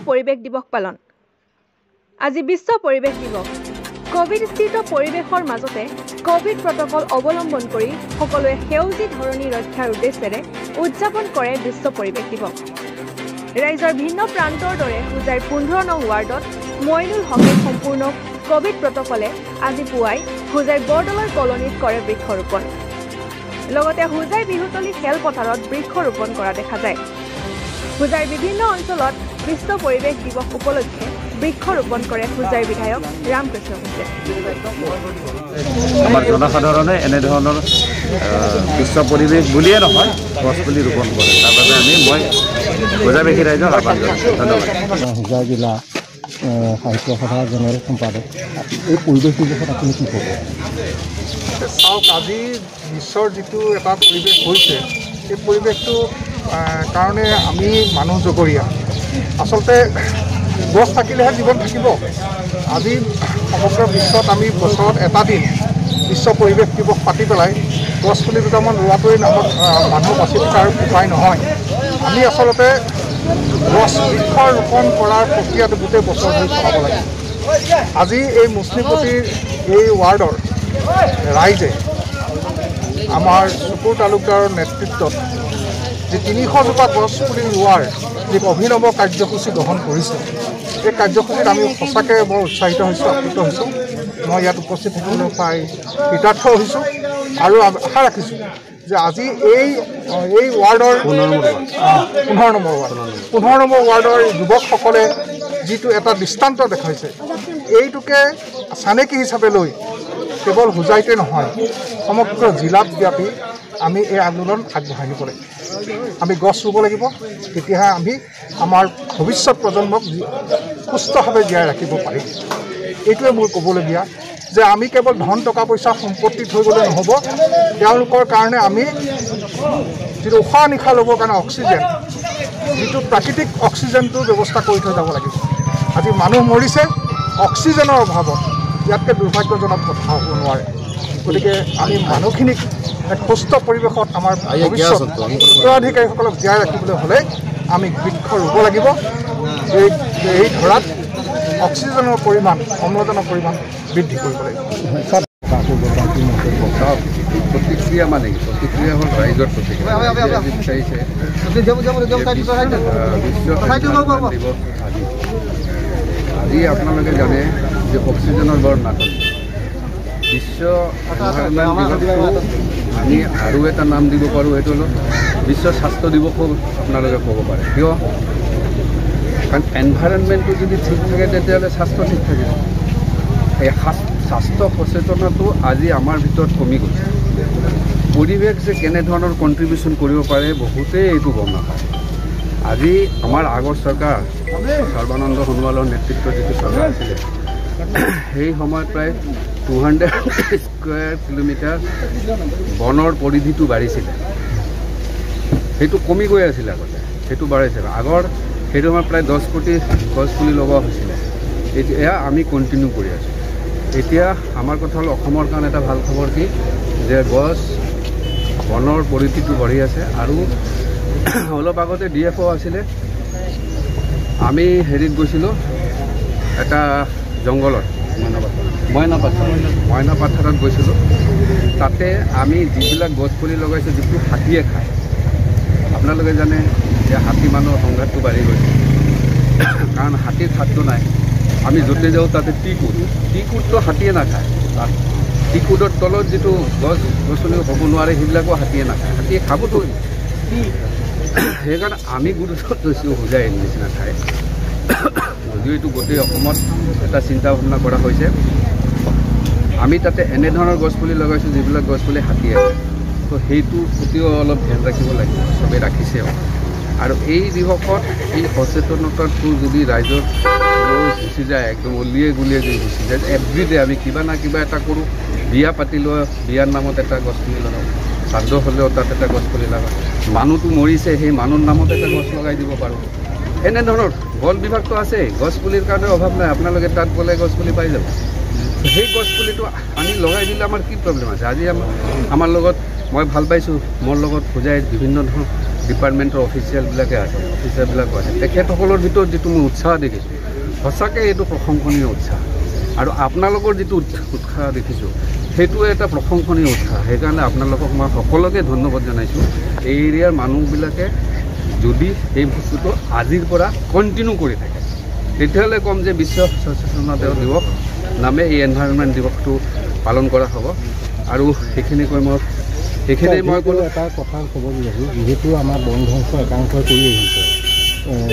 পৰিৱেশ দিৱস পালন। আজি বিশ্ব পৰিৱেশ দিৱস। কোভিড স্থিত পৰিৱেশৰ মাজতে কোভিড প্ৰট'কল অৱলম্বন কৰি সকলোৱে সেউজী ধৰণী ৰক্ষাৰ উদ্দেশ্যেৰে উদযাপন কৰে বিশ্ব পৰিৱেশ দিৱস। ৰাজ্যৰ ভিন্ন প্ৰান্তৰ দৰে হোজাইৰ 15 নং ৱাৰ্ডত মইনুল হকে সম্পূৰ্ণ কোভিড প্ৰট'কলে আজি পুৱাই হোজাইৰ বৰদলৈ কলনীত কৰে বৃক্ষৰোপণ। লগতে হোজাই বিহুতলী খেলপথাৰত বৃক্ষৰোপণ কৰা দেখা যায়। হোজাইৰ বিভিন্ন অঞ্চলত বিশ্ব পৰিৱেশ দিৱস উপলক্ষে বৃক্ষৰোপণ কৰে হোজাইৰ বিধায়ক ৰামকৃষ্ণ ঘোষে। আমাৰ জনসাধাৰণে এনেধৰণৰ বিশ্ব পৰিৱেশ বুলিয়ে নহয়, গছপুলি ৰোপণ কৰে, তাৰ বাবে মই হোজাইবাসী ৰাইজক আহ্বান জনাইছোঁ। ধন্যবাদ। হোজাই জিলা সাহিত্য সভাৰ জেনেৰেল সম্পাদক, এই পৰিৱেশ দিৱসত আপুনি কি ক'ব? চাওক, আজি বিশ্বৰ যিটো এটা পৰিৱেশ হৈছে, এই পৰিৱেশটো কাৰণে আমি মানুহ জগৰীয়া। আচলতে গছ থাকিলেহে জীৱন থাকিব। আজি সমগ্ৰ বিশ্বত আমি বছৰত এটা দিন বিশ্ব পৰিৱেশ দিৱস পাতি পেলাই গছ পুলি দুটামান ৰোৱাটোৱেই আমাক মানুহ বাচি থকাৰ উপায় নহয়। আমি আচলতে গছ বৃক্ষ ৰোপণ কৰাৰ প্ৰক্ৰিয়াটো গোটেই বছৰ ধৰি চলাব লাগে। আজি এই মুছলিমপতিৰ এই ৱাৰ্ডৰ ৰাইজে আমাৰ চুকুৰ তালুকদাৰৰ নেতৃত্বত যি 300জোপা গছ পুলি ৰোৱাৰ যি অভিনৱ কাৰ্যসূচী গ্ৰহণ কৰিছে, এই কাৰ্যসূচীত আমি সঁচাকৈ বৰ উৎসাহিত হৈছোঁ, আপ্লুত হৈছোঁ। মই ইয়াত উপস্থিত থাকিবলৈ পাই কৃতাৰ্থ হৈছোঁ আৰু আশা ৰাখিছোঁ যে আজি এই ৱাৰ্ডৰ 15 নম্বৰ ৱাৰ্ড, 15 নম্বৰ ৱাৰ্ডৰ যুৱকসকলে যিটো এটা দৃষ্টান্ত দেখুৱাইছে, এইটোকে চানেকি হিচাপে লৈ কেৱল হোজাইতে নহয়, সমগ্ৰ জিলাত ব্যাপী আমি এই আন্দোলন আগবঢ়াই নিব লাগিব। আমি গছ ৰুব লাগিব, তেতিয়াহে আমি আমাৰ ভৱিষ্যত প্ৰজন্মক সুস্থভাৱে জীয়াই ৰাখিব পাৰিম। এইটোৱে মোৰ ক'বলগীয়া যে আমি কেৱল ধন টকা পইচা সম্পত্তি থৈ গ'লে নহ'ব, তেওঁলোকৰ কাৰণে আমি যিটো উশাহ নিশাহ ল'বৰ কাৰণে অক্সিজেন, যিটো প্ৰাকৃতিক অক্সিজেনটোৰ ব্যৱস্থা কৰি থৈ যাব লাগিব। আজি মানুহ মৰিছে অক্সিজেনৰ অভাৱত, ইয়াতকৈ দুৰ্ভাগ্যজনক কথা হ'ব নোৱাৰে। গতিকে আমি মানুহখিনিক এক সুস্থ পৰিৱেশত আমাৰ ভৱিষ্যত উত্তৰাধিকাৰীসকলক জীয়াই ৰাখিবলৈ হ'লে আমি বৃক্ষ ৰুব লাগিব। এই ধৰাত অক্সিজেনৰ পৰিমাণ, অম্লজানৰ পৰিমাণ বৃদ্ধি কৰিব লাগিব। প্ৰতিক্ৰিয়া মানে কি? প্ৰতিক্ৰিয়া হ'ল ৰাইজৰ প্ৰতিক্ৰিয়া। বিচাৰিছে বিশ্ব দিৱস আজি। আজি আপোনালোকে জানে যে অক্সিজেনৰ বৰ নাটনি। বিশ্ব এনভাইৰনমেণ্ট দিৱসটো আমি আৰু এটা নাম দিব পাৰোঁ, সেইটো হ'ল বিশ্ব স্বাস্থ্য দিৱসো আপোনালোকে ক'ব পাৰে। কিয়? কাৰণ এনভাইৰনমেণ্টটো যদি ঠিক থাকে তেতিয়াহ'লে স্বাস্থ্য ঠিক থাকিব। এই স্বাস্থ্য সচেতনতাটো আজি আমাৰ ভিতৰত কমি গৈছে। পৰিৱেশ যে কেনেধৰণৰ কণ্ট্ৰিবিউশ্যন কৰিব পাৰে বহুতেই এইটো গম নাপায়। আজি আমাৰ আগৰ চৰকাৰ সৰ্বানন্দ সোণোৱালৰ নেতৃত্বত যিটো চৰকাৰ আছিলে, সেই সময়ত প্ৰায় 200 স্কুৱেৰ কিলোমিটাৰ বনৰ পৰিধিটো বাঢ়িছিলে। সেইটো কমি গৈ আছিলে আগতে, সেইটো বাঢ়িছিলে। আগৰ সেইটো সময়ত প্ৰায় 10 কোটি গছ পুলি লগোৱা হৈছিলে। এতিয়া আমি কণ্টিনিউ কৰি আছোঁ। এতিয়া আমাৰ কথা হ'ল অসমৰ কাৰণে এটা ভাল খবৰ কি যে গছ বনৰ পৰিধিটো বাঢ়ি আছে। আৰু অলপ আগতে DFO আছিলে, আমি হেৰিত গৈছিলোঁ এটা জংঘলত, মইনা পাথাৰত গৈছিলোঁ। তাতে আমি যিবিলাক গছপুলি লগাইছোঁ, যিটো হাতীয়ে খায়, আপোনালোকে জানে যে হাতী মানুহৰ সংঘাতটো বাঢ়ি গৈছে। কাৰণ হাতীৰ খাদ্য নাই। আমি য'তে যাওঁ তাতে টিকুট, টিকুটটো হাতীয়ে নাখায়। তাত টিকুটৰ তলত যিটো গছ গছনি হ'ব নোৱাৰে, সেইবিলাকো হাতীয়ে নাখায়। হাতীয়ে খাবতো, সেইকাৰণে আমি গুৰুত্ব লৈছোঁ হোজাই নিচিনা ঠাই। যদিও এইটো গোটেই অসমত এটা চিন্তা ভাৱনা কৰা হৈছে, আমি তাতে এনেধৰণৰ গছপুলি লগাইছোঁ যিবিলাক গছপুলি হাতীয়ে খায়। তো সেইটোৰ প্ৰতিও অলপ ধ্যান ৰাখিব লাগিব, চবেই ৰাখিছেও। আৰু এই দিৱসত এই সচেতনতাটো যদি ৰাইজৰ গুচি যায়, একদম উলিয়াই গুলিয়াই যদি গুচি যায়, এভৰিডে আমি কিবা না কিবা এটা কৰোঁ। বিয়া পাতিলেও বিয়াৰ নামত এটা গছপুলি লগাওঁ, শ্ৰাদ্ধ হ'লেও তাত এটা গছপুলি লগাওঁ, মানুহটো মৰিছে সেই মানুহৰ নামত এটা গছ লগাই দিব পাৰোঁ। এনেধৰণৰ বন বিভাগটো আছে, গছপুলিৰ কাৰণে অভাৱ নাই। আপোনালোকে তাত গ'লে গছপুলি পাই যাব। সেই গছপুলিটো আনি লগাই দিলে আমাৰ কি প্ৰব্লেম আছে? আজি আমাৰ লগত মই ভাল পাইছোঁ, মোৰ লগত হোজাইত বিভিন্ন ধৰণৰ ডিপাৰ্টমেণ্টৰ অফিচিয়েলবিলাকে আছে, অফিচাৰবিলাকো আছে, তেখেতসকলৰ ভিতৰত যিটো মই উৎসাহ দেখিছোঁ, সঁচাকৈ এইটো প্ৰশংসনীয় উৎসাহ। আৰু আপোনালোকৰ যিটো উৎসাহ দেখিছোঁ, সেইটো এটা প্ৰশংসনীয় উৎসাহ। সেইকাৰণে আপোনালোকক মই সকলোকে ধন্যবাদ জনাইছোঁ। এই এৰিয়াৰ মানুহবিলাকে যদি এই বস্তুটো আজিৰ পৰা কণ্টিনিউ কৰি থাকে, তেতিয়াহ'লে ক'ম যে বিশ্ব সচেতনতা দিৱস নামে এই এনভাইৰনমেণ্ট দিৱসটো পালন কৰা হ'ব। আৰু সেইখিনি কৈ মই সেইখিনি মই ক'লোঁ। এটা কথা ক'ব বিচাৰিছোঁ, যিহেতু আমাৰ বন ধ্বংস একাংশই কৰি আহিছে,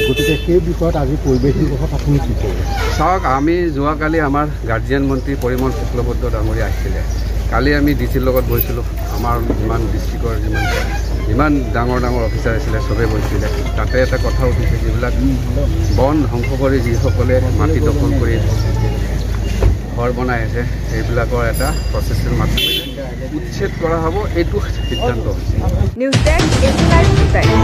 গতিকে সেই বিষয়ত আজি পৰিৱেশ দিৱসত আপুনি কি ক'ব? চাওক, আমি যোৱাকালি আমাৰ গাৰ্জিয়ান মন্ত্ৰী পৰিমল শুক্লবৈদ্য ডাঙৰীয়া আহিছিলে। কালি আমি ডি চিৰ লগত বহিছিলোঁ, আমাৰ যিমান ডিষ্ট্ৰিক্টৰ যিমান ডাঙৰ ডাঙৰ অফিচাৰ আছিলে চবেই বহিছিলে। তাতে এটা কথা উঠিছে, যিবিলাক বন ধ্বংস কৰি যিসকলে মাটি দখল কৰি ঘৰ বনাই আছে, সেইবিলাকৰ এটা প্ৰচেছৰ মাধ্যমেৰে উচ্ছেদ কৰা হ'ব, এইটো সিদ্ধান্ত হৈছে। News desk, AC live.